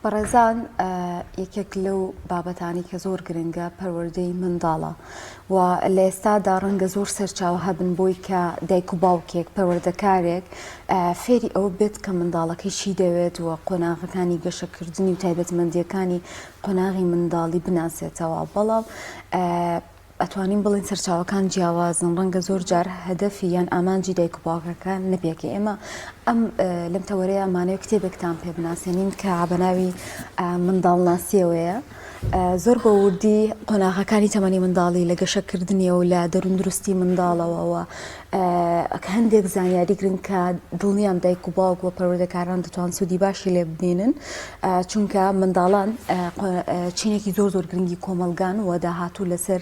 بەڕێزان یەکێک لەو بابەتانەی کە زۆر گرنگە پەروەردەی منداڵە و لە ئێستادا ڕەنگە زۆر سەرچاوە هەبن بۆی کە دایک و باوکێک پەروەردەکارێک فێری ئەوە بێت کە منداڵەکەی چی دەوێت و قۆناغەکانی گەشەکردنی و تایبەتمەندیەکانی قۆناغی منداڵی بناسێتەوە بەڵام ئەتوانین بڵێین سەرچاوەکان جیاوازن، ڕەنگە زۆر جار هەدەفی یان ئامانجی دایک و باوکەکە نەپێکێ. ئێمە ئەم لەم تەوەرەیە ئەمانەوێ کتێبێکتان پێ بناسێنین کە بە ناوی منداڵناسیەوەیە. زۆر بە وردی قۆناغەکانی تەمەنی منداڵی لە گەشەکردنیەوە لە دەرووندروستی منداڵەوە و هەندێک زانیاری گرنگ کە دڵنیام دایک و باوک و پەروەردەکاران دەتوان سوودی باشی لێ ببینن چونکە منداڵان چینێکی زۆر زۆر گرنگی کۆمەڵگان و داهاتوو لەسەر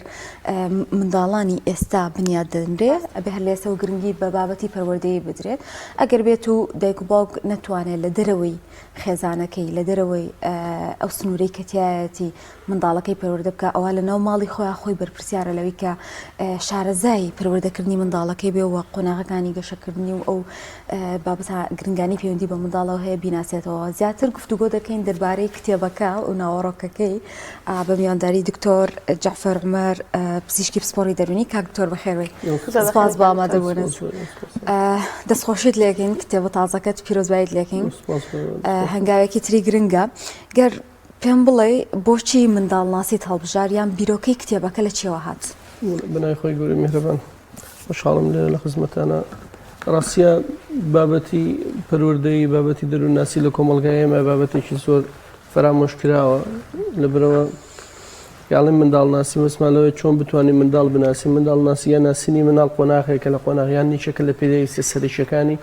منداڵانی ئێستا بنیاد دەنرێ ئەبێ هەر لێسەوە گرنگی بە بابەتی پەروەردەیی بدرێت ئەگەر بێت و دایک و باوک نەتوانێت لە دەرەوەی خێزانەکەی لە دەرەوەی ئەو سنوورەی کە تایەتی منداڵەکەی پەروەردە بکا ئەوا لە ناو ماڵی خۆیان خۆی بەرپرسیارە لەوەی کە شارەزای پەروەردەکردنی منداڵەکەی بێ و قۆناغەکانی گەشەکردنی و ئەو بابەتە گرنگانی پەیوەندی بە منداڵەوە هەیە بیناسێتەوە زیاتر گفتوگۆ دەکەین دەربارەی کتێبەکە و ناوەڕۆکەکەی بە میوانداری دکتۆر جەعفەر عومەر پزیشکی پسپۆڕی دەروونی کاک دکتۆر بەخێربێی سپاس بۆ ئامادەبوونت دەستخۆشیت لێکەین کتێبە تازەکەت پیرۆزباییت لێکەین هەنگاوێکی تری گرنگە گەر پێم بڵێ بۆچی منداڵناسیت هەڵبژارد یان بیرۆکەی کتێبەکە لە چیەوە هات؟ بەناوی خۆی گەورەی میهرەبان خۆشحاڵم لێرە لە خزمەتانە ڕاستە بابەتی پەروەردەی بابەتی دەروونناسی لە کۆمەڵگای ئێمە بابەتێکی زۆر فەرامۆش کراوە لەبەرەوە یاڵی منداڵناسی وەسمانەوەی چۆن بتوانین منداڵ بناسی منداڵ ناسی یا ناسینی مناڵ قۆناغێکە لە قۆناغیان نیچەکە لە پێداویستە سەرەکیەکانی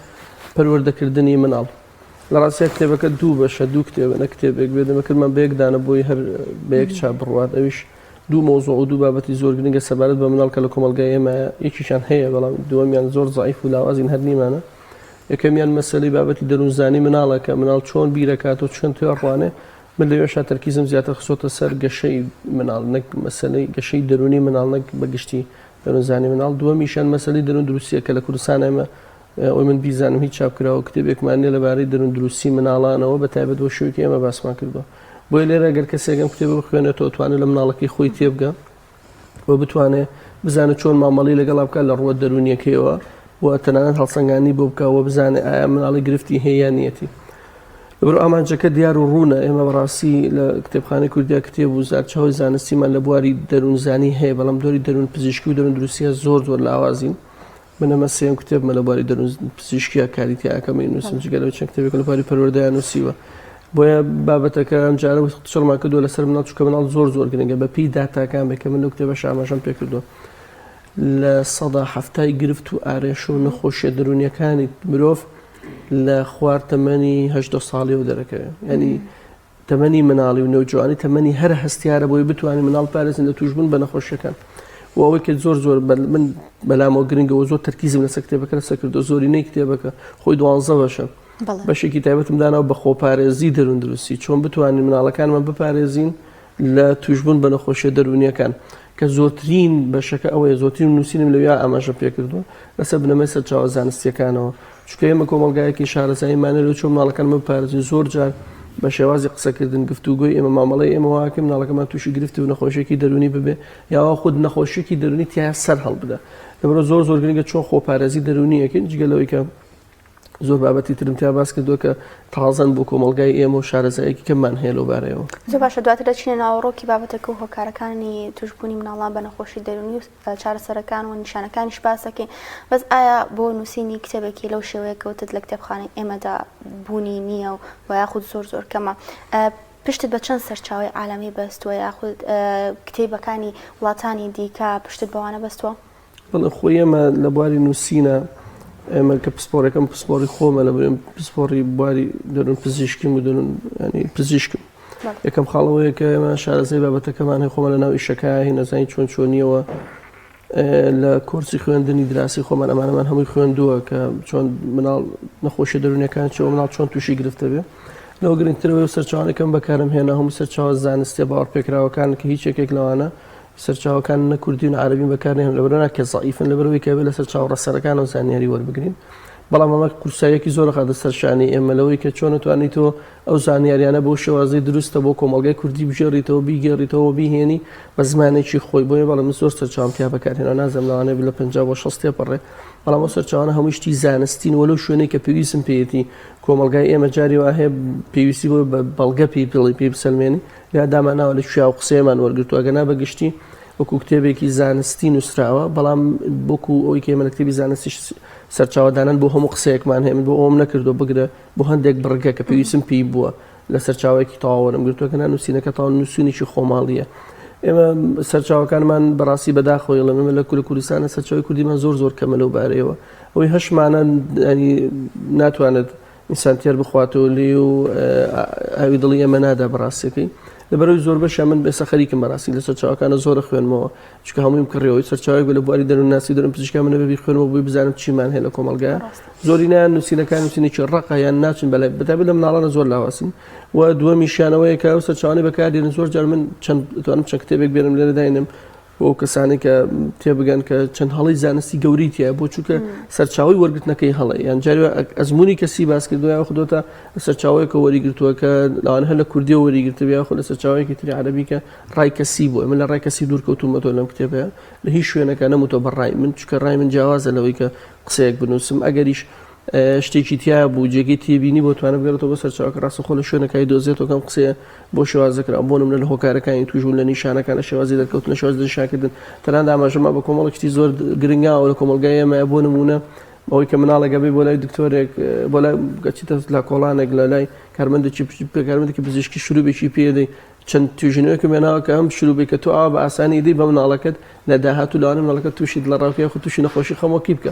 پەروەردەکردنی مناڵ لە ڕاستیا کتێبەکە دوو بەشە دوو کتێبە نە کتێبێک بێت ئێمە کردمان بە یەک دانە بۆی هەر بە یەک چاپ بڕوات ئەویش دوو مەوزوع و دوو بابەتی زۆر گرنگە سەبارەت بە مناڵ کە لە کۆمەڵگای ئێمە یەکیشان هەیە بەڵام دووەمیان زۆر زەعیف و لاوازین هەر نیمانە یەکەمیان مەسەلەی بابەتی دەروونزانی مناڵە کە مناڵ چۆن بیرەکات و چۆن تێڕوانێ من لەوێشا تەرکیزم زیاتر خستۆتە سەر گەشەی مناڵ نەک مەسەلەی گەشەی دەروونی مناڵ نەک بەگشتی دەروونزانی مناڵ دووەمیشان مەسەلەی دەروون دروستیە کە لە کوردستان ئێمە ئەوەی من بیزانم هیچ چاپکراوە کتێبێکمان نیە لەبارەی دەرووندروستی مناڵانەوە بە تایبەت بۆ شێوەی کە ئێمە باسمان کردووە بۆیە لێرە گەر کەسێک ئەم کتێبە بخوێنێتەوە توانێت لە مناڵەکەی خۆی تێبگە و بتوانێت بزانێت چۆن مامەڵی لەگەڵا بکات لە ڕووە دەروونیەکەیەوە و تەنانەت هەڵسەنگانی بۆ بکە و بزانێت ئایا مناڵی گرفتی هەیە یان نیەتی لەبەر ئامانجەکە دیار و ڕوونە ئێمە بەڕاستی لە کتێبخانەی کوردیا کتێب و زارچاوی زانستیمان لە بواری دەروونزانی هەیە بەڵام دۆری دەروون پزیشکی و دەروون دروستیە زۆر زۆر لاوازین من ئەمە سێیەم کتێبمە لە بواری دەروون پزیشکیا کاری تیا ئەکەم ئەینووسم جگە لەوەی چەند کتێبێکم لە بواری پەروەردەیا نووسیوە بۆیە بابەتەکە ئەم جارە چڕمان کردووە لەسەر مناڵ چونکە مناڵ زۆر زۆر گرنگە بە پێی داتاکان بێ کە من لەو کتێبەش ئاماژەم پێ کردووە 70% گرفت و ئارێشە و نەخۆشیە دەروونیەکانی مرۆڤ لە خوار تەمەنی هەژدە ساڵیەوە دەرەکەوێت ینی تەمەنی مناڵی و نەوجوانی تەمەنی هەرە هەستیارە بۆی بتوانین مناڵ پارێزین لە توشبوون بە نەخۆشیەکان و ئەوەی کە زۆر زۆر من بەلامەوە گرنگەوە زۆر تەرکیزم لەسەر کتێبەکە لەسەر کردو زۆرینەی کتێبەکە خۆی دوانزە بەشە بەشێکی تایبەتم داناوە بە خۆپارێزی دەروون دروستی چۆن بتوانین مناڵەکانمان بپارێزین لە توشبوون بە نەخۆشیە دەروونیەکان کە زۆرترین بەشەکە ئەوەیە زۆرترین نووسینم لەویا ئاماژە پێکردووە لەسەر بنەمای سەرچاوە زانستیەکانەوە چونکە ئێمە کۆمەڵگایەکی شارەزاییمانە لەو چۆن مناڵەکانمان بپارێزین زۆر جار بە شێوازی قسەکردن گفتوگۆی ئێمە مامەڵەی ئێمە واکەین مناڵەکەمان تووشی گرفت و نەخۆشیێکی دەروونی ببێ یاوا خود نەخۆشیێکی دەروونی تیا سەر هەڵبدا لەبەرئەوە زۆر زۆر گرنگە چۆن خۆپارێزی دەروونیەکەین جگە لەوەی کە زۆر بابەتی ترم تیا باس کردووە کە تازەن بۆ کۆمەڵگای ئێمە و شارەزایەکی کەممان هەیە لەو بارەیەوە. زۆر باشە دواتر دەچینە ناوەڕۆکی بابەتەکە و هۆکارەکانی توشبوونی مناڵان بە نەخۆشی دەروونی و چارەسەرەکان و نیشانەکانیش باس دەکەین بەس ئایا بۆ نووسینی کتێبێکی لەو شێوەیە کە وتت لە کتێبخانەی ئێمەدا بوونی نییە و یاخود زۆر زۆر کەمە پشتت بە چەند سەرچاوەی عالەمی بەستووە یاخود کتێبەکانی وڵاتانی دیکە پشتت بەوانە بەستووە؟ بەڵێ خۆی ئێمە لە بواری نووسینە ئێمە کە پسپۆڕەکەم پسپۆڕی خۆمە لە برێم پسپۆڕی بواری دەروون پزیشکیم و دەروون ینی پزیشکم یەکەم خاڵەوەیە کە ئێمە شارەزای بابەتەکەمان هەیە خۆمان لە ناو ئیشەکە هی نەزانین چۆن چۆنیەوە لە کۆرسی خوێندنی دراسی خۆمان ئەمانەمان هەمووی خوێندووە کە چۆن مناڵ نەخۆشی دەروونەکان چۆن مناڵ چۆن تووشی گرفتە بێ لەوە گرنگترەوە سەرچاوانەکەم بەکارم هێنا هەموو سەرچاوە زانستیە باوەڕپێکراوەکان کە هیچ یەکێک لەوانە سەرچاوەکان نە کوردی و نە عەرەبین بەکار نەهێنن لەبەرئەوە نا کە زەعیفن لەبەرئەوەی کە ئەبێ لە سەرچاوە ڕەسەنەکانەوە زانیاری وەربگرین. بەڵام ئەمە قورساییەکی زۆر ئەخاتە سەر شانی ئێمە لەوەی کە چۆن ئەتوانی تۆ ئەو زانیاریانە بەو شێوازەی دروستە بۆ کۆمەڵگای کوردی بگێڕیتەوە بیگێڕیتەوە و بیهێنی بە زمانێکی خۆی. بۆیە بەڵێ من زۆر سەرچاوەم تیا بەکارهێناوە نازانم لەوانەیە لە 50 بۆ 60 تێپەڕێ بەڵام ئەو سەرچاوانە هەمووی شتی زانستین و لەو شوێنەی کە پێویستم پێیەتی کۆمەڵگای ئێمە جاری وا هەیە پێویستی بۆ بە بەڵگە پێی بڵێ پێی بسەلمێنی یا داماناوە لە کوێ ئەو قسەیەمان وەرگرتووە ئەگەنا بە گشتی وەکو کتێبێکی زانستی نووسراوە بەڵام وەکو ئەوەی کە ئێمە لە کتێبی زانستیش سەرچاوە دانان بۆ هەموو قسەیەکمان هەیە من بۆ ئەوم نەکردو بگرە بۆ هەندێک بڕگە کە پێویستم پێی بووە لە سەرچاوەیەکی تەواو وەرم گرتووە کە نا نووسینەکە تەواو نووسینێکی خۆماڵییە ئێمە سەرچاوەکانمان بەڕاستی بەداخەوە ئەڵێم ئێمە لە کورە کوردستانە سەرچاوی کوردیمان زۆر زۆر کەمە لەو بارەیەوە ئەوەی هەشمانە ینی ناتوانێت ئینسان تێر بخواتەوە لێ و ئاوی دڵی ئێمە نادا بەڕاستەکەی لەبەرەوەی زۆر بەشە من بێسە خەریکم بەڕاستی لە سەرچاوەکانە زۆرە خوێنمەوە چونکە هەموویم کڕیەوە سەرچاوێک بە لە بواری دەروونناسی دەروون پزیشکا من نەبێ بیخوێنمەوە بۆی بزانم چیمان هەیە لە کۆمەڵگایە زۆرینەیان نووسینەکان نووسینێکی ڕەقە یان ناچن بەلای بەتایبەت لە مناڵانە زۆر لاوازن و دووەمیشیانەوەیە کە ئەو سەرچاوانەی بەکاردێنن زۆر جار من چەند دەتوانم چەند کتێبێک بێنم لێرە داینم بۆ ئەو کەسانەی کە تێبگەن کە چەند هەڵەی زانستی گەورەی تایە بۆ چونکە سەرچاوی وەرگرتنەکەی هەڵە یان جاری ئەزمموی کەسی باس کردو یان خودۆتە سەرچاوەیەکە وەریگرتووە کە لەوان هەر لە کوردیەوە وەریگرتبێ یاخود لە سەرچاوەیەکی تری عەرەبی کە ڕای کەسی بووە من لە ڕای کەسی دوور کەوتوومەتەوە لەم کتێبەیە لە هیچ شوێنەکە نەموتەوە بە ڕای من چونکە ڕای من جیاوازە لەوەی کە قسەیەک بنووسم ئەگەریش شتێکی تیا بوو جێگەی تێبینی بۆ توانە بگەڕێتەوە بۆ سەرچاوەکە ڕاستەخۆ لە شوێنەکەی دۆزێتەوە کەم قسەیە بۆ شێوازە کرا بۆ نمونە لە هۆکارەکانی تووشبوون لە نیشانەکان لە شێوازی دەرکەوتن لە شێوازی دەستنیشانکردن تەنانەت ئاماژەمان بە کۆمەڵێک شتی زۆر گرنگاوە لە کۆمەڵگای ئێمە بۆ نمونە ئەوەی کە مناڵێک ئەبێ بۆ لای دکتۆرێک بۆ لای گەچیتە لە کۆڵانێک لە لای کارمەندێکی کارمەندێکی پزیشکی شروبێکی پێدەی چەند توێژینەوەیەکم هێناوە کە ئەم شروبەی کە تۆ ئاوا بە ئاسانی دەی بە مناڵەکەت لە داهاتوو لەوانەیە مناڵەکەت تووشی دڵەڕاوکێ یاخود تووشی نەخۆشی خەمۆکی بکە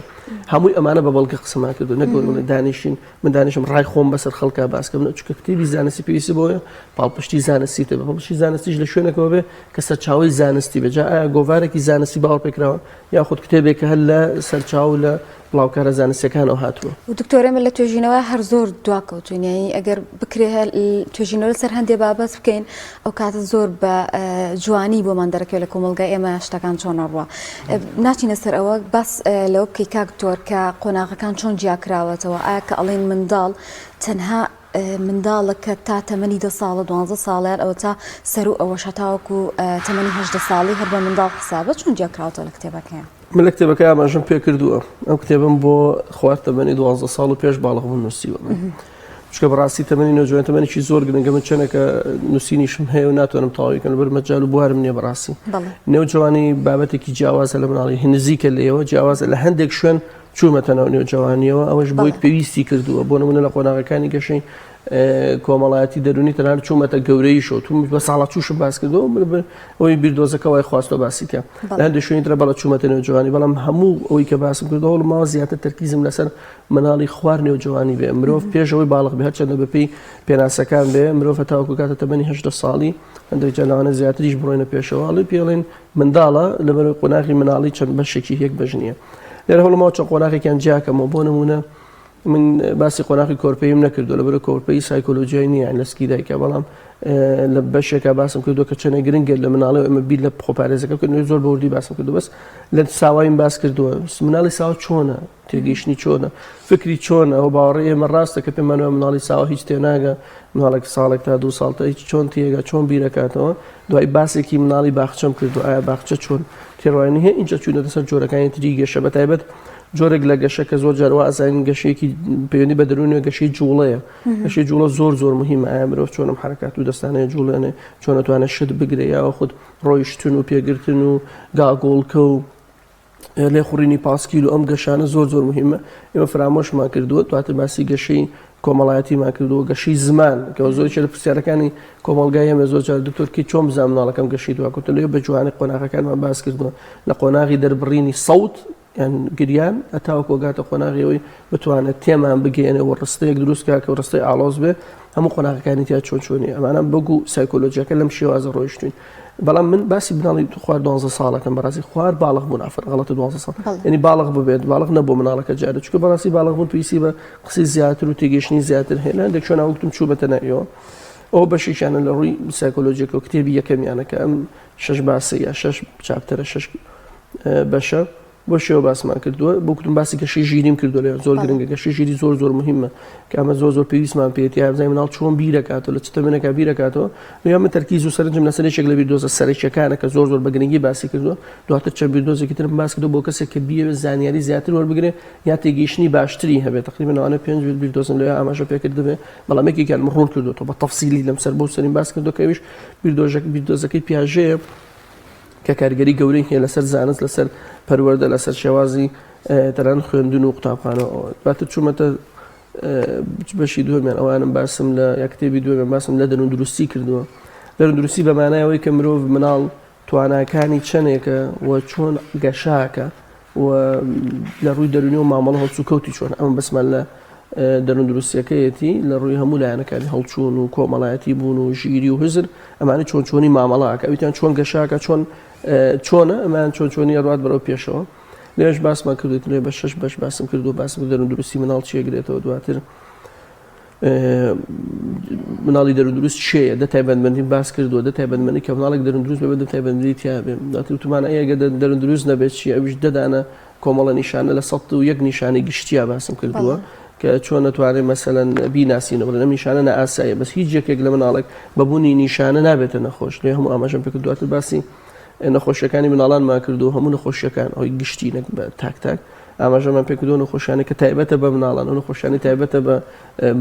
هەمووی ئەمانە بە بەڵگە قسەمان کردو نەک بڵێ دانیشین من دانیشم ڕای خۆم بەسەر خەڵکا باس کەم چونکە کتێبی زانستی پێویستی بۆیە پاڵپشتی زانستی تێ پاڵپشتی زانستیش لە شوێنێکەوە بێ کە سەرچاوەی زانستی بێ جا ئایا گۆڤارێکی زانستی باوەڕپێکراوە یاخود کتێبێک کە هەر لە سەرچاو لە بڵاوکارە زانستیەکانەوە هاتووە. دکتۆر ئێمە لە توێژینەوە هەر زۆر دواکەوتوین یانی ئەگەر بکرێ توێژینەوە لەسەر هەندێ بابەت بکەین ئەو کاتە زۆر بە جوانی بۆمان دەرەکەوێت لە کۆمەڵگای ئێمە شتەکان چۆن ئەڕوا ناچینە سەر ئەوە باس لەوە بکەی کاک دکتۆر کە قۆناغەکان چۆن جیاکراوەتەوە ئایا کە ئەڵێن منداڵ تەنها منداڵە کە تا تەمەنی دە ساڵە دوانزە ساڵە یان ئەوەتا سەروو ئەوەش هەتاوەکو تەمەنی 18 ساڵی هەر بە منداڵ حسابە چۆن جیاکراوەتەوە لە کتێبەکەیان؟ من لە کتێبەکە ئاماژەم پێ کردووە ئەم کتێبم بۆ خوار تەمەنی 12 ساڵ و پێش باڵغ بوون نووسیوە چونکە بەڕاستی تەمەنی نەوجوان تەمەنێکی زۆر گرنگە من چەنێکە نووسینیشم هەیە و ناتوانم تەواوی کەم لەبەر مەجال و بوارم نییە بەڕاستی نێوجوانی بابەتێکی جیاوازە لە مناڵی نزیکە لێەوە جیاوازە لە هەندێک شوێن چوومەتە ناو نێوجەوانیەوە ئەوەش بۆی پێویستی کردووە بۆ نمونە لە قۆناغەکانی گەشەی کۆمەڵایەتی دەرونی تەنانەت چوومەتە گەورەیشەوە توم بە ساڵا چووشم باس کردەوە ئەوەی بیردۆزەکە وای خواستەوە باسی کە لە هەندێک شوێنی ترە بەڵە چوومەتە نێوجەوانی بەڵام هەموو ئەوەی کە باسم کردەوە هەوڵم ماوە زیاتر تەرکیزم لەسەر مناڵی خوار نێوجەوانی بێ مرۆڤ پێشەوەی باڵغ بێ هەرچەندە بەپێی پێناسەکان بێ مرۆڤ هەتاوەکو کاتە تەمەنی 18 ساڵی هەندێک جار لەوانە زیاتریش بڕۆینە پێشەوە ئەڵێ پێڵێن منداڵە لەبەر قۆناغی مناڵی چەند بەشێکی یەک بەش نییە لێرە هەوڵم ماوە چەند قۆناغێکیان جیاکەمەوە بۆ نمونە من باسی قۆناغی کۆرپەیم نەکردو لەبەر کۆرپەی سایکۆلۆژیای نییە لە سکی دایکە بەڵام لە بەشێکا باسم کردو کە چەنە گرنگە لە مناڵی ئەمە بیر لە خۆپارێزەکە بکەن زۆر بەوردی باسم کردو بەس لە ساوایم باس کردووە مناڵی ساوا چۆنە تێگەیشتنی چۆنە فکری چۆنە ئەو باوەڕی ئێمە ڕاستە کە پێمان وایە مناڵی ساوا هیچ تێناگە مناڵێک ساڵێک تا دوو ساڵ تا هیچ چۆن تێگا چۆن بیرەکاتەوە دوای باسێکی مناڵی باخچەم کردو ئایا باخچە چۆن تێڕوانی هەیە ئینجا چوونەتە سەر جۆرەکانی تری گەشە بە تایبەت جۆرێک لە گەشە کە زۆر جار وا ئەزانین گەشەیەکی پەیوەندی بە دەروونەوە گەشەی جوڵەیە گەشەی جوڵە زۆر زۆر مهمە ئایا مرۆڤ چۆنم حرکات و دەستانەیە جوڵێنێ چۆن ئەتوانێت شت بگرێ یا خود ڕۆیشتن و پێگرتن و گاگۆڵکە و لێخوڕینی پاسکیل و ئەم گەشانە زۆر زۆر مهمە ئێمە فرامۆشمان کردووە دواتر باسی گەشەی کۆمەڵایەتیمان کردووە گەشەی زمان کە زۆر لە پرسیارەکانی کۆمەڵگای ئێمە زۆر جار دکتۆر کی چۆن بزانم مناڵەکەم گەشەی دواکەوتووە لێ بە جوانی قۆناغەکانمان باس کردووە لە قۆناغی دەربڕینی سەوت یان گریان هەتاوەکو گاتە قۆناغی ئەوەی بتوانێت تێمان بگەێنێ و ڕستەیەک دروست کا کە ڕستەی ئاڵۆز بێ هەموو قۆناغەکانی تیا چۆن چۆنی ئەمانە بەگو سایکۆلۆژیەکە لەم شێوازە ڕۆیشتوین بەڵام من باسی مناڵی خوار دوانزە ساڵەکەم بەڕاستی خوار باڵغ بوون ئافر غەڵەتە دوانزە ساڵ یعنی باڵغ ببێت باڵغ نەبوو مناڵەکە جارە چونکە بەڕاستی باڵغ بوون پێویستی بە قسەی زیاتر و تێگەیشتنی زیاتر هەیە لە هەندێک شوێن وتم چوو بەتە ناویەوە ئەو بەشێکیانە لە ڕووی سایکۆلۆژیەکەوە کتێبی یەکەمیانە کە ئەم شەش باسە یا شەش chapter ە شەش بەشە. بۆ شێوە باسمان کردووە بۆ کوتم باسی گەشەی ژیریم کردووە لێ زۆر گرنگە گەشەی ژیری زۆر زۆر مهمە کە ئەمە زۆر زۆر پێویستمان پێێتی یا بزانین مناڵ چۆن بیرەکاتەوە لە چ تەمەنێکا بیرەکاتەوە لێ من تەرکیز و سەرنجم لەسەر یەکێک لە بیردۆزە سەرەکیەکانە کە زۆر زۆر بە گرنگی باسی کردووە دواتر چەند بیردۆزێکی ترم باس کردووە بۆ کەسێک کە بیەوێت زانیاری زیاتر وەربگرێ یا تێگەیشتنی باشتری هەبێت تقریبا لەوانە پێنج بیردۆزم لەوێ ئاماژە پێکردبێ بەڵام یەکێکیان من ڕوون کردووەتەوە بە تەفسیلی لەم سەر بۆ سەریم باس کردووە کە ئەویش بیردۆزەکەی پیاژەیە کە کاریگەری گەورەی هەیە لەسەر زانست لەسەر پەروەردە لەسەر شێوازی تەنان خوێندن و قوتابخانە دواتر چوومەتە بەشی دووەمیان ئەوانم باسم لە یا کتێبی دووەمیان باسم لە دەروون دروستی کردووە دەروون دروستی بە مانای ئەوەی کە مرۆڤ مناڵ تواناکانی چەندێکە و چۆن گەشاکە و لە ڕووی دەروونی و مامەڵە هەڵسوکەوتی چۆن ئەمە بەسمان لە دەروون دروستیەکەیەتی لە ڕووی هەموو لایەنەکانی هەڵچوون و کۆمەڵایەتی بوون و ژیری و هزر ئەمانە چۆن چۆنی مامەڵاکە ئەویتان چۆن گەشاکە چۆن چۆنە ئەمان چۆن چۆنی ئەڕات بەرەو پێشەوە لێش باسمان کردێت لێ بە شش بەش باسم کردو باسم دەروون دروستی مناڵ چیەگرێتەوە دواتر مناڵی دەروون دروست چێە دە تایبەتمەندیم باس کردووە دە تایبەتمەندی کە مناڵێک دەروون دروست بێ دە تایبەتمەندی تیا بێ دواتر وتمان ئەگەر دەروون دروست نەبێت چی ئەویش دەدانە کۆمەڵە نیشانە لە 101 نیشانەی گشتیا باسم کردووە کە چۆن نەتوانێت مەسەلەن بیناسینەوە بڵێن ئەم نیشانە نائاساییە بەس هیچ یەکێک لە مناڵێک بەبوونی نیشانە نابێتە نەخۆش لێ هەموو ئاماژەم پێکرد دواتر باسی نەخۆشیەکانی مناڵانمان کردو هەموو نەخۆشیەکان ئەوی گشتی نەک بە تاک تاک ئاماژەمان پێکردو نەخۆشیانە کە تایبەتە بە مناڵان و نەخۆشیانی تایبەتە بە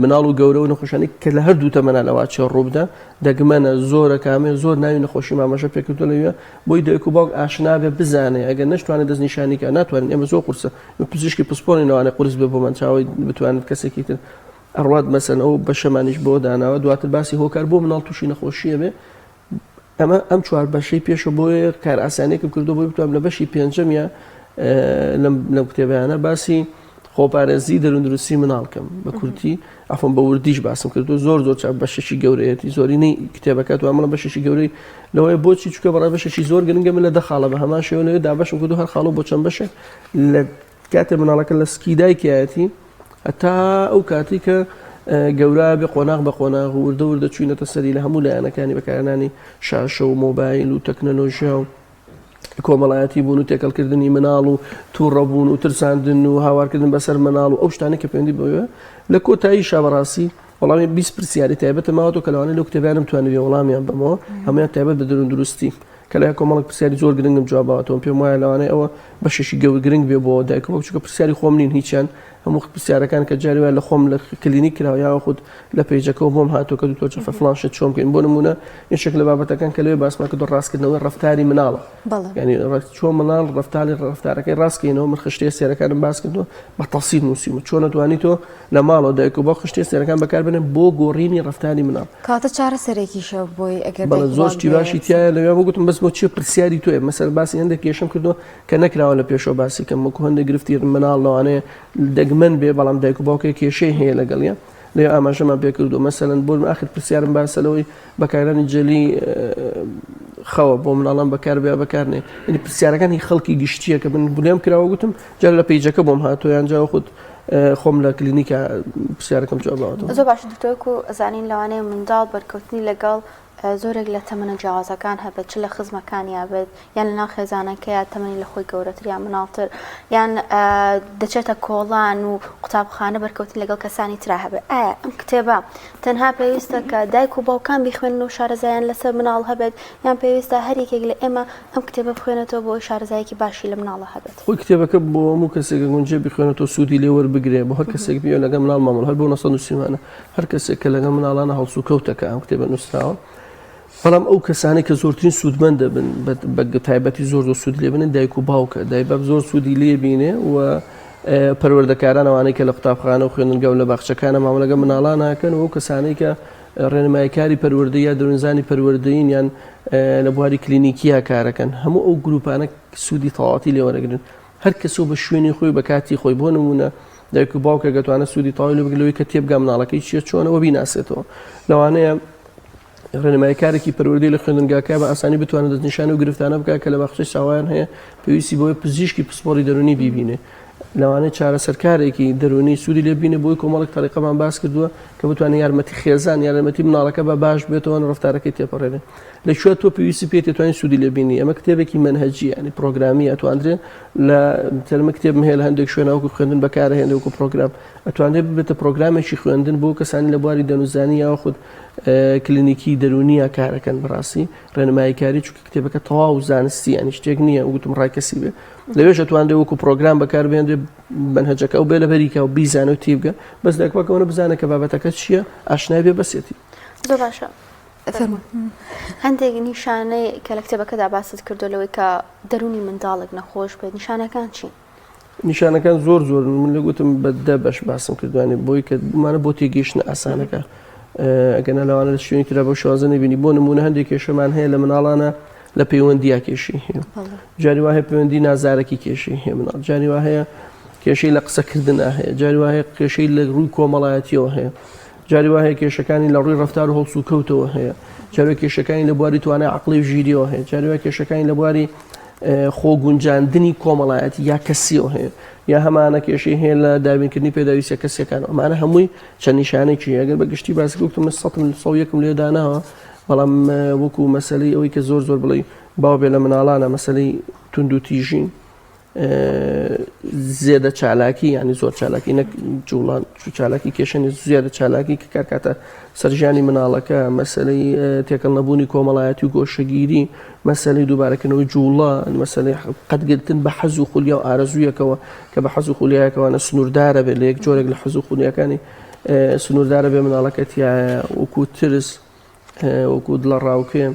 مناڵ و گەورە و نەخۆشانی کە لە هەردوو تەمەنا لەوا چێ ڕووبدا دەگمەنە زۆرە کامێ زۆر ناوی نەخۆشی مامەژە پێکردو لەوێ بۆی دایک و باوک ئاشنا بێ بزانێ ئەگەر نەشتوانێت دەستنیشانی کە ناتوانین ئێمە زۆر قورسە پزیشکی پسپۆڕی لەوانەیە قورس بێ بۆمان چاوەی بتوانێت کەسێکی تر ئەڕوات مەسەن ئەو بەشەمانیش بۆ داناوە دواتر باسی هۆکار بۆ مناڵ تووشی نەخۆشیە بێ ئەمە ئەم چوار بەشەی پێشە بۆیە کار ئاسانێکم کردو بۆی بتوانم لە بەشی پێنجەمیا لەم کتێبیانە باسی خۆپارێزی دەروندروستی مناڵکەم بە کورتی ئەفم بە وردیش باسم کردو زۆر زۆر چاپ بەشێکی گەورەیەتی زۆرینەی کتێبەکە توان بڵێم بەشێکی گەورەی لەوەیە بۆچی چکە بەڕای بەشێکی زۆر گرنگە من لە دە خاڵە بە هەمان شێوە لەوێ دابەشم کردو هەر خاڵە بۆ چەند بەشێک لە کاتێ مناڵەکە لە سکی دایکایەتی هەتا ئەو کاتی کە گەورە بێ قۆناغ بە قۆناغ و وردە وردە چوینەتە سەری لە هەموو لایەنەکانی بەکارهێنانی شاشە و مۆبایل و تەکنەلۆژیا و کۆمەڵایەتی بوون و تێکەڵکردنی مناڵ و تووڕەبوون و ترساندن و هاوارکردن بەسەر مناڵ و ئەو شتانەی کە پەیوەندی بەوەیە لە کۆتایی شابەڕاستی وەڵامی 20 پرسیاری تایبەتە ماوەتەوە کە لەوانەیە لەو کتێبیانم توانیبێ وەڵامیان بەمەوە هەموویان تایبەت بە دەروون دروستی کە لای کۆمەڵێک پرسیاری زۆر گرنگم جواب باوەتەوە پێم وایە لەوانەیە ئەوە بەشێکی گەور گرنگ بێ بۆ دایک و باوک چونکە پرسیاری خۆم نین هیچیان هەموو پرسیارەکان کە جاری وایە لە خۆم لە کلینیک کراوە یاخود لە page ەکەوە بۆم هاتووە کە دکتۆر جەعفەر فڵان شت چۆن بکەین بۆ نموونە یەکێک لە بابەتەکان کە لەوێ باسمان کردو ڕاستکردنەوەی ڕەفتاری مناڵە یعنی چۆن مناڵ ڕەفتاری ڕەفتارەکەی ڕاستکەینەوە من خشتەیە سێرەکانم باس کردووە بە تەفسیل نووسیومە چۆن ئەتوانی تۆ لە ماڵەوە دایک و باوک خشتەیە سێرەکان بەکاربێنن بۆ گۆڕینی ڕەفتاری مناڵ کاتە چارەسەرێکیشە بۆی ئەگەر بەڵێ زۆر شتی باشی تایە لەوێ بۆ گوتم بەس بۆ چی پرسیاری تۆیە مەسەر باسی هەندێک کێشەم کردووە کە نەکراوە لە پێشەوە باسی کەم وەکو هەندێک گرفتی مناڵ لەوانەیە دەگمەن بێ بەڵام دایک و باوکێک کێشەی هەیە لەگەڵیە لێ ئاماژەمان پێ کردو مەسەلەن بۆ ئاخر پرسیارم باسە لەوەی بەکارانی جەلی خەوە بۆ مناڵان بەکار بێ بەکارنێ یعنی پرسیارەکانی خەڵکی گشتیە کە من بلێم کراوە گوتم جار لە page ەکە بۆم هاتۆ یان جا خود خۆم لە کلینیکە پرسیارەکەم جواب باوەتەوە. زۆر باشە دکتۆر وەکو ئەزانین لەوانەیە منداڵ بەرکەوتنی لەگەڵ زۆرێک لە تەمەنە جیاوازەکان هەبێت چ لە خزمەکانیا بێت یان لەناو خێزانەکەیا تەمەنی لە خۆی گەورەتر یان مناڵتر یان دەچێتە کۆڵان و قوتابخانە بەرکەوتن لەگەڵ کەسانی ترا هەبێت ئایا ئەم کتێبە تەنها پێویستە کە دایک و باوکان بیخوێنن و شارەزایان لەسەر مناڵ هەبێت یان پێویستە هەر یەکێک لە ئێمە ئەم کتێبە بخوێنێتەوە بۆ ئەوەی شارەزایەکی باشی لە مناڵە هەبێت؟ خۆی کتێبەکە بۆ هەموو کەسێک گونجێ بیخوێنێتەوە سوودی لێ وەربگرێ بۆ هەر کەسێک بێ لەگەڵ مناڵ مامەڵە هەر بۆ نەسە نووسیومانە هەر کەسێک کە لەگەڵ مناڵانە هەڵسوکەوتەکە ئەم کتێبە نووسراوە بەڵام ئەو کەسانەی کە زۆرترین سوودمەند دەبن بە تایبەتی زۆر زۆر سوود لێ بنن دایک و باوکە دایباب زۆر سوودی لێ بینێ و پەروەردەکاران ئەوانەی کە لە قوتابخانە و خوێندنگە و لە باخچەکانە مامەلەگە منداڵان ناکەن و ئەو کەسانەی کە ڕێنماییکاری پەروەردەی یا دەروونزانی پەروەردەیین یان لە بواری کلینیکییا کارەکەن هەموو ئەو گروپانە سوودی تەواوەتی لێ وەرەگرن هەر کەسە و بە شوێنی خۆی بە کاتی خۆی بۆ نمونە دایک و باوکێک دەتوانێت سوودی تەواوی لێ بگرێت لەوەی کە تێبگا مناڵەکەی چییە چۆنە و بیناسێتەوە لەوانەیە ڕێنماییکارێکی پەروەردەی لە خوێندنگاکە بە ئاسانی بتوانێت دەستنیشانی و گرفتانە بکات کە لە باخچەی ساوایان هەیە پێویستی بۆیە پزیشکی پسپۆڕی دەروونی بیبینێ. لەوانەیە چارەسەرکارێکی دەروونی سوودی لێ بینێ بۆی کۆمەڵێک تەریقەمان باس کردووە کە بتوانێت یارمەتی خێزان یارمەتی مناڵەکە بە باش بێتەوە ڕفتارەکەی تێپەڕێنێ لە کوێ تۆ پێویستی پێ تێتوانین سوودی لێ بینی ئەمە کتێبێکی مەنهەجی ینی پرۆگرامی ئەتواندرێ لە تەرمە کتێبم هەیە لە هەندێک شوێنە وەکو خوێندن بەکارهێنێ وەکو پرۆگرام ئەتوانرێت ببێتە پرۆگرامێکی خوێندن بۆ کەسانی لە بواری دەنوزانی یاخود کلینیکی دەرونیە کارەکەن بەڕاستی ڕێنماییکاری چونکە کتێبەکە تەواو زانستی ینی شتێک نییە وتم ڕای کەسی بێ لەوێش ئەتوانرێ وەکو پرۆگرام بەکاربهێنرێ مەنهەجەکە ئەو بێ لەبەریکا و بیزانە و تیبگە بەس دایکباکەوەنە بزانە کە بابەتەکە چییە ئاشنای بێ بەسێتی. زۆر باشە فەرموو. هەندێک نیشانەی کە لە کتێبەکەدا باست کردو لەوەی کە دەروونی منداڵێک نەخۆش بێت نیشانەکان چین؟ نیشانەکان زۆر زۆرن من لە گوتم بە دە بەش باسم کردوانی بۆی کە بمانە بۆ تێگەیشتن ئاسانەکە ئەگەنا لەوانە لە شوێنی ترا بەو شێوازە نەبینی بۆ نمونە هەندێک کێشەمان هەیە لە مناڵانە لە پەیوەندیا کێشی هەیە جاری وا هەیە پەیوەندی نازارەکی کێشەی هەیە مناڵ جاری وا هەیە کێشەی لە قسەکردنا هەیە جاری وا هەیە کێشەی لە ڕووی کۆمەڵایەتیەوە هەیە جاری وا هەیە کێشەکانی لە ڕووی ڕەفتار و هەڵسوکەوتەوە هەیە جاری کێشەکانی لە بواری توانای عەقڵی و ژیریەوە هەیە جاری وا کێشەکانی لە بواری خۆگونجاندنی کۆمەڵایەتی یا کەسیەوە هەیە یا هەمانە کێشەی هەیە لە دابینکردنی پێداویستە کەسیەکان ئەمانە هەمووی چەند نیشانێکی ئەگەر بە گشتی باسی گوتم من سەدم سە یەکم لێ داناوە بەڵام وەکو مەسلەی ئەوەی کە زۆر زۆر بڵێ باو بێ لە مناڵانە مەسلەی توندوتیژی زێدە چالاکی ینی زۆر چالاکی نەک جوڵان چالاکی کێشەنی زیادە چالاکی کە کارکاتە سەرژیانی مناڵەکە مەسلەی تێکەڵ نەبوونی کۆمەڵایەتی و گۆشەگیری مەسلەی دووبارەکردنەوەی جوڵە مەسلەی قەتگرتن بە حەز و خولیا و ئارەزوویەکەوە کە بە حەز و خولیایەکەوانە سنووردارە بێت لە یەک جۆرێک لە حەز و خولیاکانی سنووردارە بێ مناڵەکە تایە وەکو ترس وەکو دڵەڕاوکێ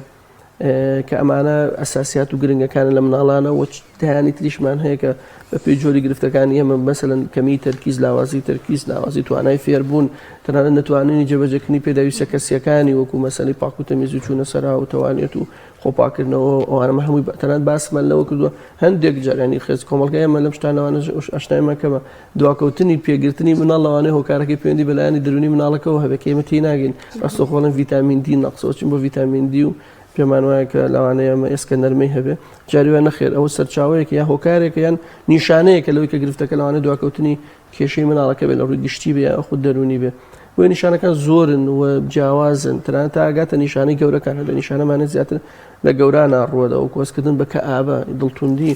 کە ئەمانە ئەساسیات و گرنگەکانە لە مناڵانە و دەیانی تریشمان هەیە کە بە پێی جۆری گرفتەکانی ئێمە مەسەلەن کەمی تەرکیز لاوازی تەرکیز لاوازی توانای فێربوون تەنانەت نەتوانینی جێبەجێکردنی پێداویستە کەسیەکانی وەکو مەسەلەی پاک و تەمیز و چوونە سەرا و تەوانێت و خۆپاکردنەوە ئەوانەمە هەمووی تەنانەت باسمان لەوە کردووە هەندێک جار ینی خێز کۆمەڵگای ئێمە لەم شتانەوانە ئاشنایمان کەمە دواکەوتنی پێگرتنی مناڵ لەوانەیە هۆکارەکەی پەیوەندی بە لایەنی دەروونی مناڵەکەوە هەبێت کە ئێمە تێی ناگەین ڕاستەوخۆ ئەڵێن ڤیتامین دی نەقسە چین بۆ ڤیتامین دی و پێمان وایە کە لەوانەیە ئەمە ئێسکە نەرمەی هەبێ جاری وایە نەخێر ئەوە سەرچاوەیەک یا هۆکارێکە یان نیشانەیەکە لەوەی کە گرفتەکە لەوانەیە دواکەوتنی کێشەی مناڵەکە بێت لە ڕووی گشتی بێ یاخود دەروونی بێ بۆیە نیشانەکان زۆرن و جیاوازن تەنانەت تا ئەگاتە نیشانەی گەورەکان هەندێک نیشانەمانە زیاتر لە گەورانە ڕووەدا وەکو هەستکردن بە کەئابە دڵتوندی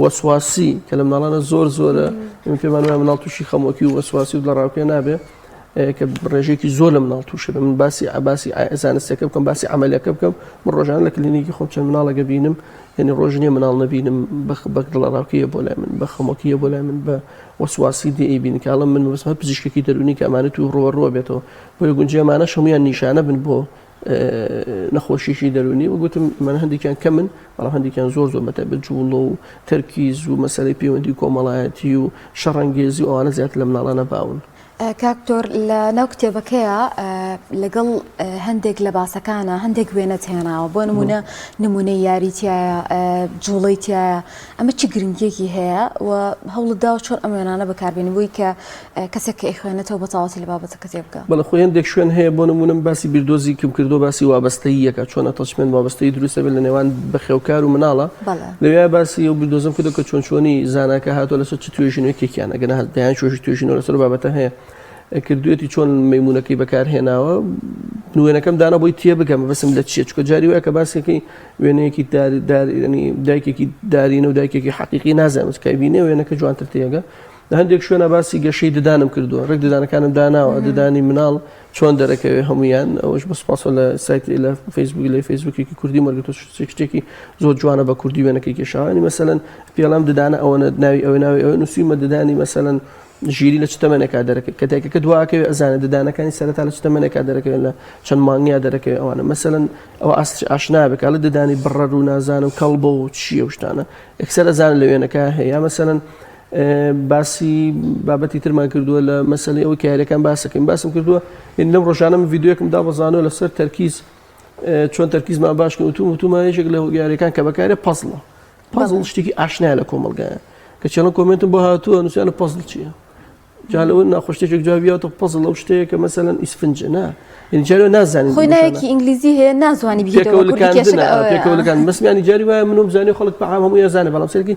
وەسواسی کە لە مناڵانە زۆر زۆرە ئێمە پێمان وایە مناڵ تووشی خەمۆکی و وەسواسی و دڵەڕاوکێ نابێ کە ڕێژەیەکی زۆر لە مناڵ تووشە من باسی باسی زانستەکە بکەم باسی عملیەکە بکەم من ڕۆژانە لە کلینیکی خۆم چەند مناڵەکە بینم یعنی ڕۆژ نییە مناڵ نەبینم بە دڵەڕاوکێیە بۆ لای من بە خەمۆکیە بۆ لای من بە وەسواسی دێ ئەیبین کە ئەڵێم من مەبەستم هەر پزیشکێکی دەروونی کە ئەمانە توو ڕووەڕووە بێتەوە بۆیە گونجێ ئەمانەش هەموویان نیشانە بن بۆ نەخۆشیی دەروونی و گوتم من هەندێکیان کەمن بەڵام هەندێکیان زۆر زۆر بەتایبەت جوڵە و تەرکیز و مەسەلەی پەیوەندی کۆمەڵایەتی و شەڕەنگێزی و ئەوانە زیاتر لە مناڵانە باون. کاک دکتۆر لە ناو کتێبەکەیا لەگەڵ هەندێک لە باسەکانە هەندێک وێنەت هێناوە بۆ نمونە نمونەی یاری تایە جوڵەی تایە ئەمە چی گرنگیەکی هەیە و هەوڵت داوە چۆن ئەم وێنانە بەکاربێنی بۆی کە کەسێک کە ئەیخوێنێتەوە بە تەواوەتی لە بابەتەکە تێبگا. بەڵێ خۆی هەندێک شوێن هەیە بۆ نموونە من باسی بیردۆزی کم کردووە باسی وابەستەییەکە چۆن attachment وابەستەیی دروست دەبێت لە نێوان بەخێوکار و مناڵە بەڵێ. لەوێ باسی ئەو بیردۆزەم کردووە کە چۆن چۆنی زاناکە هاتووە لەسەر چ توێژینەوەیەکیان ئەگەر نا دەیان توێژی توێژینەوە لەسەر ئەو بابەتە هەیە کردوێتی چۆن مەیمونەکەی بەکارهێناوە وێنەکەم دانا بۆی تێبگەم بەسم لە چیە چکە جاری وایە کە باسەکەی وێنەیەکی دایکێکی دارینە و دایکێکی حەقیقی نازانم کە بینێ وێنەکە جوانتر تێگە لە هەندێک شوێنە باسی گەشەی ددانم کردووە ڕێک ددانەکانم داناوە ددانی مناڵ چۆن دەرەکەوێ هەمویان ئەوەش بە سپاسەوە لە سایت لە فەیسبوک لە فەیسبوکێکی کوردی وەرگرتووە شتێکی زۆر جوانە بە کوردی وێنەکەی کێشاوانی مەسەلەن پێڵام ددانە ئەوەنە ناوی ئەوە ناوی ئەوە نووسیمە ددانی مەسەلەن ژیری لە چ تەمەنێکا دەرەکەوێت کە دایکەکە دواکەوێت ئەزانێت ددانەکانی سەرەتا لە چ تەمەنێکا دەرەکەوێت لە چەند مانگیا دەرەکەوێت ئەوانە مەسەلەن ئەوە ئاست ئاشنا بێت کە ددانی بڕەر و نازانم کەڵبە و چییە و شتانە یەکسەر ئەزانێت لە وێنەکە هەیە یا مەسەلەن باسی بابەتی ترمان کردووە لە مەسەلەی ئەوەی کە یاریەکان باسەکەین باسم کردووە یعنی لەم ڕۆژانە من ڤیدیۆیەکم دابەزانەوە لەسەر تەرکیز چۆن تەرکیزمان باش کەین وتوم وتومە یەکێک لە یاریەکان کە بەکارێ puzzle ە puzzle شتێکی ئاشنایە لە کۆمەڵگایە کە چێڵە comment م بۆ هاتووە نووسیانە پەزڵ چییە؟ جا لەوە ناخۆشتێک جوابی یاوتە پەزڵ ئەو شتەیە کە مەسەلەن ئیسفنجە نا یعنی جارێ نازانین خۆی ناوێکی ئینگلیزی هەیە نازوانی پێکەوە لکاندنە پێکەوە لکاندن بەس یعنی جاری وایە منم زانی خەڵک بە عام هەموو یازانێ بەڵام سەرکی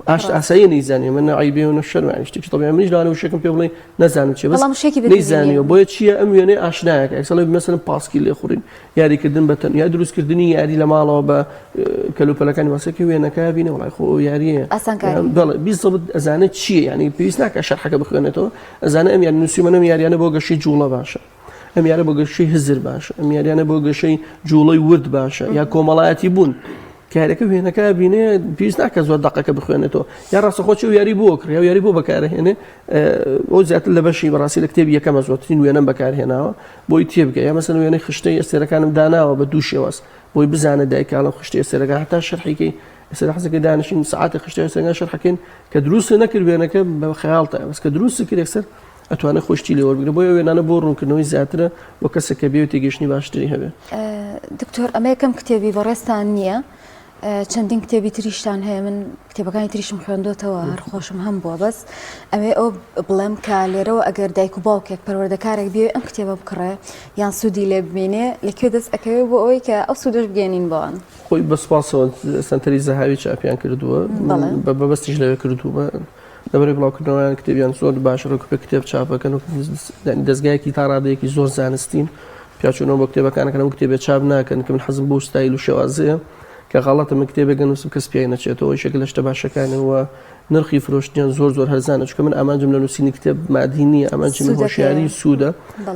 ئاشت ئاسایی نەیزانێ من عیبێ و شەرم یعنی شتێکی طبیعی منیش لەوانە وشێکم پێ بڵێ نەزانم چیە بەس بەڵام وشێکی بە نەیزانیوە بۆیە چییە ئەم وێنەی ئاشنایەکە ئەکسەڵێ مەسەلەن پاسکی لێخوڕین یاریکردن بە تەنیا دروستکردنی یاری لە ماڵەوە بە کەلوپەلەکانی واسەکە وێنەکە بینە وڵای خۆ یاریە ئاسانکاری بەڵێ بیزەبت ئەزانێت چییە یعنی پێویست ناکە شەرحەکە بخوێنێتەوە ئەزانە ئەم یاری نووسیمەنە ئەم یاریانە بۆ گەشەی جوڵە باشە ئەم یارە بۆ گەشەی هزر باشە ئەم یاریانە بۆ گەشەی جوڵەی ورد باشە یا کۆمەڵایەتی بوون کارەکە وێنەکە بینێ پێویست ناکە زۆر دەقەکە بخوێنێتەوە یا ڕاستەخۆ چ یاری بۆ کڕی و یاری بۆ بەکارهێنێ ئەو زیاتر لە بەشی بەڕاستی لە کتێبی یەکەمە زۆرترین وێنەم بەکارهێناوە بۆی تێبگە یا مەسەن وێنەی خشتەی ئەستێرەکانم داناوە بە دوو شێواز بۆی بزانە دایکاڵم خشتەی ئەستێرەکان هەتا شەرحیکەی ئێستا حەزەکەی دانیشین سەعاتێک خشتەی ئەستێرەکان شەرحەکەین کە دروست نەکرد وێنەکە بە خەیاڵتە بەس کە دروست کرد یەکسەر ئەتوانێت خۆی شتی لێ وەربگرێت بۆیە وێنانە بۆ ڕوونکردنەوەی زیاترە بۆ کەسێک کە بێ تێگەیشتنی باشتری هەبێ. دکتۆر ئەمە یەکەم کتێبی بەڕێزتان نییە چەندین کتێبی تریشتان هەیە من کتێبەکانی تریشم خوێندۆتەوە هەر خۆشم هەم بووە بەس ئەوێ ئەو بڵێم کە لێرەوە ئەگەر دایک و باوکێک پەروەردەکارێک بێ ئەم کتێبە بکڕێ یان سوودی لێ ببینێ لە کوێ دەست ئەکەوێ بۆ ئەوەی کە ئەو سوودەش بگەێنین بۆوان خۆی بە سوپاسەوە سەنتەری زەهاوی چاپیان کردووە بە بەبەستیش لەوێ کردوومە لەبەرەی بڵاوکردنەوەیان کتێبیان زۆر باش ڕێکوپێک کتێب چاپەکەن و دەزگایەکی تا ڕادەیەکی زۆر زانستین پیاچوونەوە بۆ کتێبەکانەکەن ئەو کتێبێ چاپ ناکەن کە من حەزم بۆ ستایل و شێوازەیە کە غەڵەتە من کتێبێک ئەنووسم کەس پیای نەچێتەوە یەکێک لە شتە باشەکانەوە نرخی فرۆشتنیان زۆر زۆر هەرزانە چونکە من ئامانجم لە نووسینی کتێب مادی نییە ئامانجی من هۆشیاری سوودە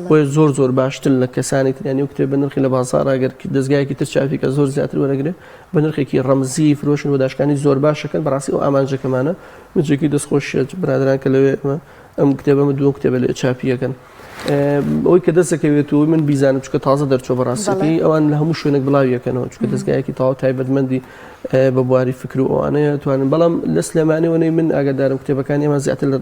بۆیە زۆر زۆر باشتر لە کەسانی تریانی و کتێب بە نرخی لە بازاڕ ئەگەر دەزگایەکی تر چاپی کە زۆر زیاتر وەرەگرێ بە نرخێکی ڕەمزی فرۆشن و داشکانی زۆر باشەکەن بەڕاستی ئەو ئامانجەکەمانە من جێگەی دەستخۆشیە برادران کە لەوێ ئەم کتێبە من دووەم کتێبە لێ چاپیەکەن ئەوەی کە دەستەکەوێت و من بیزانم چکە تازە دەرچۆ بەڕاستەکەی ئەوان لە هەموو شوێنێک بڵاویەکەنەوە چکە دەستگایەکی تەواو تایبەتمەندی بە بواری فکر و ئەوانەیە توانن بەڵام لە سلێمانیەوە نەی من ئاگادارم کتێبەکانی ئێمە زیاتر لە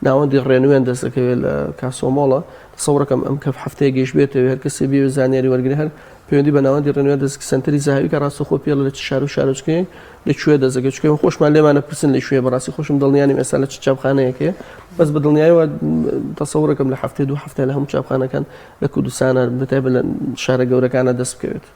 ناوەندی ڕێنوێن دەستەکەوێت لە کاسۆمۆڵە تەسەورەکەم ئەم کەف هەفتەیە گەیش بێتەوە هەر کەسێ بێ زانیاری وەرگرە هەر پەیوەندی بە ناوەندی ڕێنوێن دەست سەنتەری زەهاوی کە ڕاستەوخۆ پێڵە لە چ شار و شارۆچکەیەک لە کوێ دەزەکە چکە خۆشمان لێمانە پرسن لە کوێ بەڕاستی خۆشم دڵنیانیم ئێستا لە چ چاپخانەیەک هەیە بەس بە دڵنیایەوە تەسەورەکەم لە هەفتەی دوو هەفتە لە هەموو چاپخانەکان لە کوردستانە بەتایبەت لە شارە گەورەکانە دەست بکەوێت.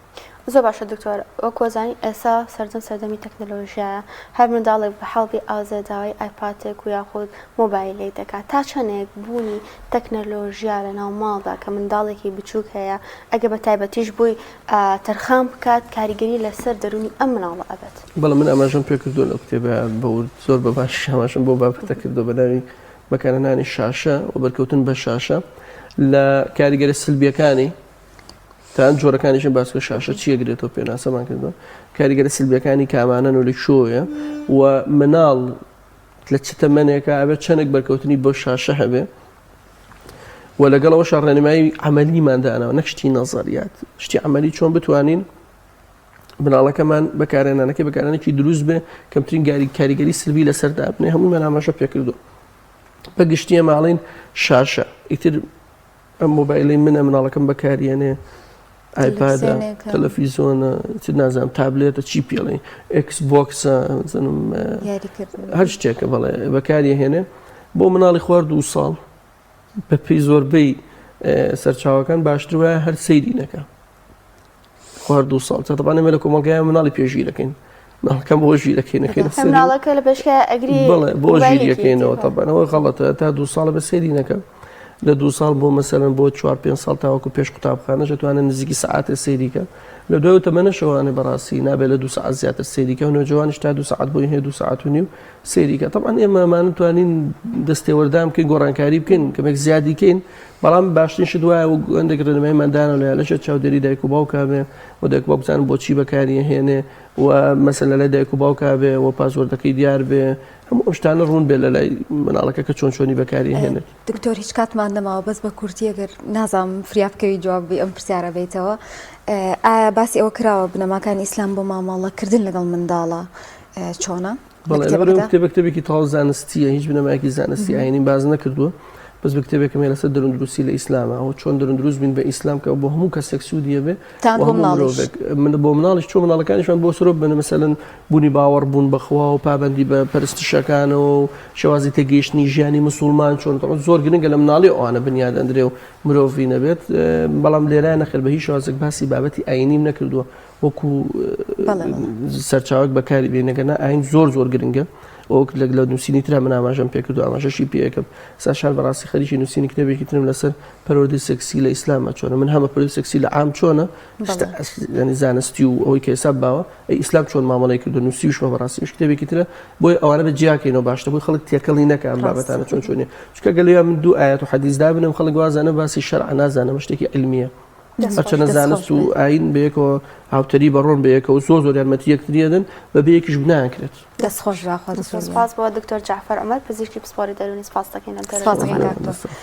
زۆر باشە دکتۆر وەک وەزانی ئێسا سەردەم سەردەمی تەکنەلۆژیایە هەر منداڵێک بە حاڵ بی ئازێ داوای ئایپاتێک و یاخود مۆبایلێک دەکات تا چەندێک بوونی تەکنەلۆژیا لە ناو ماڵدا کە منداڵێکی بچووک هەیە ئەگە بە تایبەتیش بۆی تەرخان بکات کاریگەری لەسەر دەروونی ئەم مناڵە ئەبێت. بەڵێ من ئاماژەم پێ کردووە لەو کتێبە بە ورد زۆر بە باشی ئاماژەم بۆ بابەتە کردووە بە ناوی بەکارهێنانی شاشە و بەرکەوتن بە شاشە لە کاریگەرە سلبیەکانی تا جۆرەکانیشم باس کرد شاشە چییە گرێتەوە پێناسەمان کردووە کاریگەرە سلبیەکانی کامانەن و لە کوێیە و مناڵ لە چ تەمەنێکا ئەبێت چەندێک بەرکەوتنی بۆ شاشە هەبێ و لەگەڵ ئەوەشا ڕێنمایی عەمەلیمان داناوە نەک شتی نەزەریات شتی عەمەلی چۆن بتوانین مناڵەکەمان بەکارهێنانەکەی بەکارهێنانێکی دروست بێ کەمترین گاری کاریگەری سلبی لەسەر دابنێ هەموومان ئاماژە پێکردو بە گشتی ئێمە ئەڵێین شاشە ئیتر ئەم مۆبایلەی منە مناڵەکەم بەکاریێنێ ئایپادە تەلەفیزۆنە چ نازانم تابلێتە چی پێڵێ ئێکس بۆکسە زانم هەر شتێکە بەڵێ بەکاری هێنێ بۆ مناڵی خوار دوو ساڵ بە پێی زۆربەی سەرچاوەکان باشتر وایە هەر سەیری نەکە خوار دوو ساڵ تەبان ئێمە لە کۆمەڵگای مناڵی پێژیرەکەین مناڵەکەم بۆ ژیرەکەینەکەین مناڵەکە لە پێشکە ئەگری بڵێ بۆ ژیریەکەینەوە تەبانەوە غەڵەتە تا دوو ساڵە بە سەیری نەکە لە دوو ساڵ بۆ مەسەلەن بۆ چوار پێنج ساڵ تاوەکو پێش قوتابخانەش ئەتوانێت نزیکی سەعاتێ سەیری کە لە دوای تەمەنەشەوانێ بەڕاستی نابێت لە دوو سەعات زیاتر سەیری کە نۆجەوانیش تا دوو سەعات بۆی هەیە دوو سەعات و نیو سەیری کە تەبعەن ئێمە ئەمانە توانین دەستێوەردان بکەین گۆڕانکاری بکەین کەمێک زیادی کەین بەڵام باشترین شت وایە وەک هەندێک ڕێنماییمان دانا لە لەژێر چاودێری دایک و باوکا بێ و دایک و باوک بزانن بۆچی بەکاری ئەهێنێ و مەسەلەن لەلای دایک و باوکا بێ و پاسوۆردەکەی دیار بێ هەموو ئەم شتانە ڕوون بێت لەلای مناڵەکە کە چۆن چۆنی بەکاری هێنێت. دکتۆر هیچ کاتمان نەماوە بەس بە کورتی ئەگەر نازانم فریا بکەوی جوابی ئەم پرسیارە بیتەوە ئایا باسی ئەوە کراوە بنەماکانی ئیسلام بۆ مامەڵەکردن لەگەڵ منداڵە چۆنە؟ بەڵێ لەبەر ئەو کتێبە کتێبێکی تەواو زانستیە هیچ بنەمایەکی زانستی ئاینی باز نەکردووە. بەس بە کتێبێکم هەیە لەسەر دەرووندروستی لە ئیسلامە ئەوە چۆن دەرووندروست بین بە ئیسلام کە بۆ هەموو کەسێک سوودی هەبێ تا بۆ مناڵیش من بۆ مناڵیش چۆن مناڵەکانیشمان بۆ سرۆ بن مەسەلەن بوونی باوەڕ بوون بەخوا و پابندی بە پەرستشەکانەوە و شێوازی تێگەیشتنی ژیانی مسوڵمان چۆن زۆر گرنگە لە مناڵی ئەوانە بنیاد ئەندرێ و مرۆڤی نەبێت بەڵام لێرە نەخێر بە هیچ شێوازێک باسی بابەتی ئاینیم نەکردووە وەکو سەرچاوەک بەکاری بێنەگەنا ئاین زۆر زۆر گرنگە وەک لە لە نووسینی ترا من ئاماژەم پێکرد و ئاماژەشی پێەکەم ساشار بەڕاستی خەریکی نووسینی کتێبێکی ترم لەسەر پەروەردەی سێکسی لە ئیسلامە چۆنە من هەمە پەروەردەی سێکسی لە عام چۆنە ینی زانستی و ئەوەی کە ئێستا باوە ئەی ئیسلام چۆن مامەڵەی کردو نووسیوشمە بەڕاستی کتێبێکی ترە بۆی ئەوانە بە جیاکەینەوە باشتە بۆی خەڵک تێکەڵی نەکە ئەم بابەتانە چۆن چۆنیە چونکە گەلیا من دوو ئاەت و حەدیث دابنم خەڵک وازانە باسی شەرع نازانە شتێکی علمیە هەرچەنە زانست و ئاین بەیەکەوە هاوتەری بەڕۆن بەیەکەوە زۆر زۆر یارمەتی یەکتری ئەدەن بەبێ یەکیش ناکرێت. دەست خۆش بێ خوا دەست سپاس بۆ دکتۆر جەعفەر عومەر پزیشکی پسپۆڕی دەروونی سپاس دەکەین لەم سپاس دەکەین کاک دکتۆر.